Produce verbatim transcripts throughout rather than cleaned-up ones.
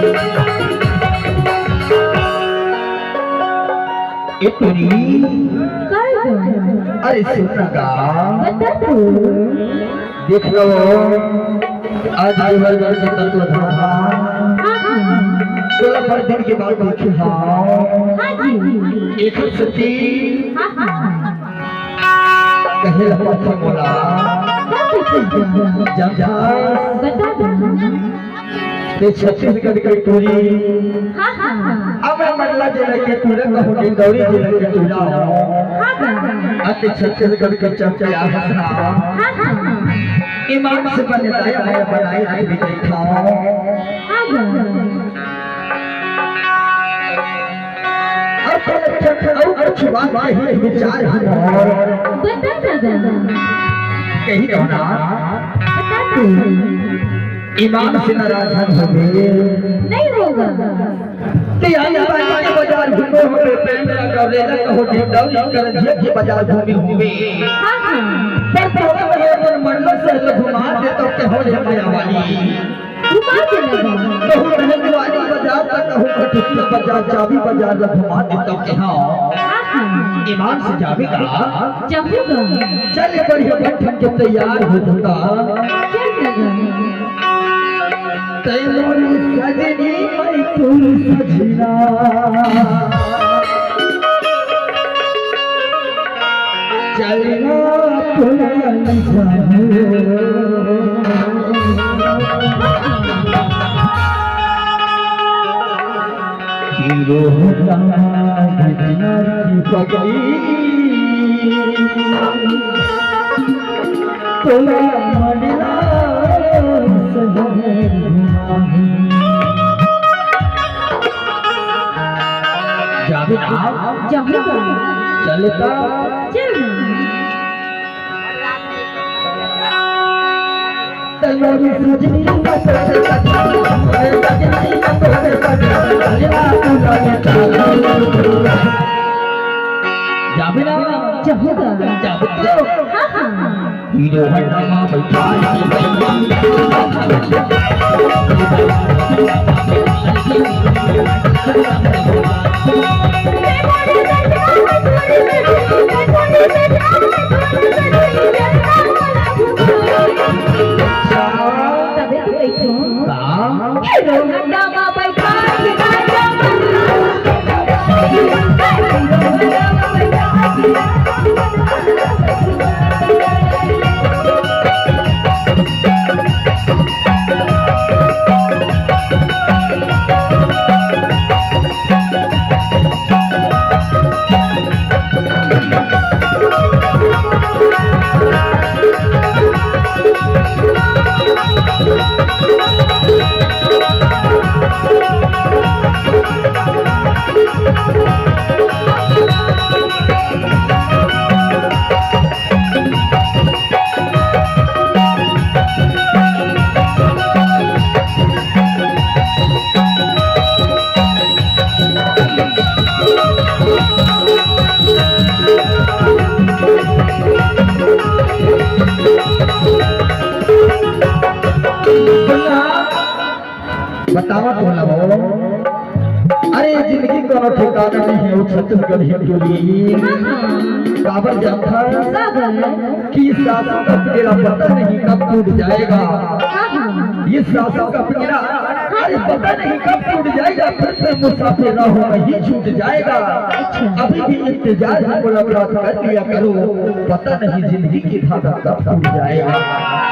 ए टुरी, काय ग? अरे सुन ना गा। बता तो। देख लो, आज देवर घर के तत्व धारा। हाँ, हाँ। तोला बड़ दिन के बाद देखे हँव। हाँ जी। एक सती। हाँ, हाँ। कहे ला पड़थे मोला। का पूछे जा? जब जा। बता दे। ते छत्तीसगढ़ के टुरी। हाँ, हाँ, हाँ। अब मैं मंडला जिला के टुरा कहूँ, डिंडौरी जिला के टुरा हँव। हाँ, हाँ। अति छत्तीसगढ़ के चंपे आहस ना। हाँ, हाँ, हाँ। ईमान से बने दया मया बनाए रख भी बैठा हँव। हाँ, हाँ। अब तो अच्छा, अउ कुछ बात कही विचार हमार। बता दादा। कही कहो ना। बता तू। ईमान से नाराज हम होबे। नहीं होगा। ते आने बाने के बाजार घूमे होबे, पेंडा का रेला कहो, डिंडौरी करंजिया के बाजार घूमे होबे। हाँ, हाँ। पर तोरा तो अपन मंडला से घुमा दे तो कहो ले मया वाली। घुमा दे ना। कहूँ रहने वाली बाजार तक, कहूँ कटोरिया बाजार, चाबी बाजार ला घुमा दे तो कहो। हाँ, हाँ। ईमान से जाबे का? जाहूँ गा। चल बढ़िया बैठन के तैयार हो जा। चल ना गा। तै मोरी सजनी, मैं तोर सजना। चलना पुरानी जानो। हीरो हटा घटना की पगड़ी। तोला मंडला शहर घुमाहूँ। जाबे ना? जाहूँ गा। चल त। चल ना। तैयारी सजनी ना तोरे सजनी, तोरे सजनी ना तोरे सजनी, चलना तू लगे चल। जाबे ना? जाहूँ गा। जाबे तो। हाँ, हाँ। हीरो हटा माँ बैठा। तबे तो बैठो। का? हीरो हटा माँ बैठा। बतावा तोला हो। अरे, जिंदगी कोनो ठिकाना नहीं है, वो छत्तीसगढ़ हिंदुस्तान। हाँ, हाँ। काबर जानता है? काबर? कि सासों का पिंजरा पता नहीं कब टूट जाएगा। हाँ, हाँ। ये सासों का पिंजरा, अरे, पता नहीं कब टूट जाएगा, फिर से मुसाफिर राहों में ही छूट जाएगा। अच्छा। अभी भी इंतजार है, मुलाकात कर लिया करो, पता नहीं जिंदगी की धारा कब टूट जाएगा,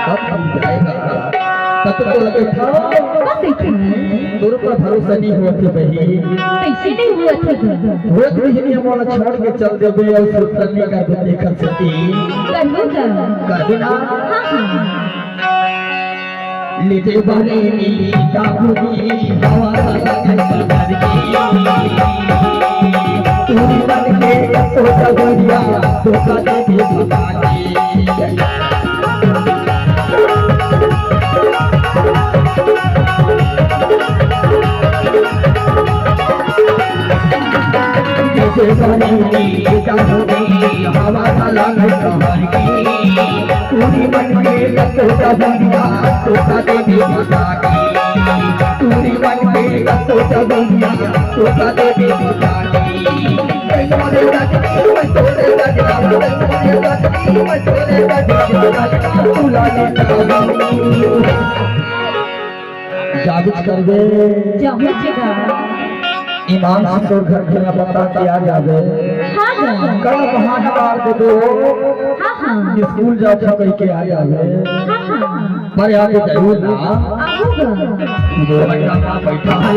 कब टूट जाएगा। तब तो लगे था, कब देखे? तोर पर भरोसा नहीं हुआ था बहिनी। कैसे नहीं हुआ था? वो तो ये मोला छोड़ के चल देबे और सुरतन में कर दे कर सती। कर दो क्या? कर दो ना। हाँ, हाँ। ले दे बने नीली काबुली हवा लगा कर की। तू बन के तो सगुरिया तो कदे भी भगा के। जाबे करबे। जाहूँ जी का। ईमान से तोर घर के पता क्या जाबे। हाँ, हाँ। कल बहाना मार दे दो। हाँ, हाँ। स्कूल जा चुके के आ जाबे। हाँ, हाँ। पर यहाँ पे जरूर ना। आऊँगा। दो घंटा का बैठा है।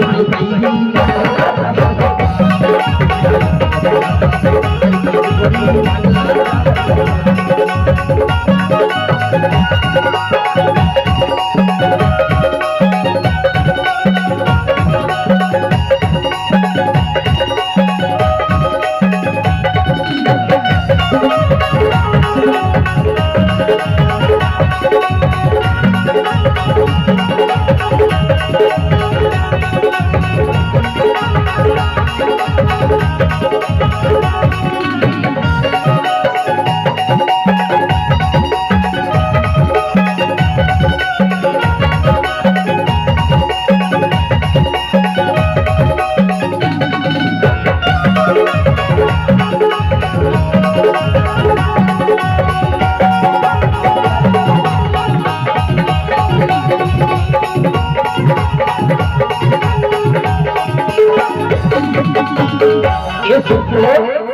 ये सुन लो।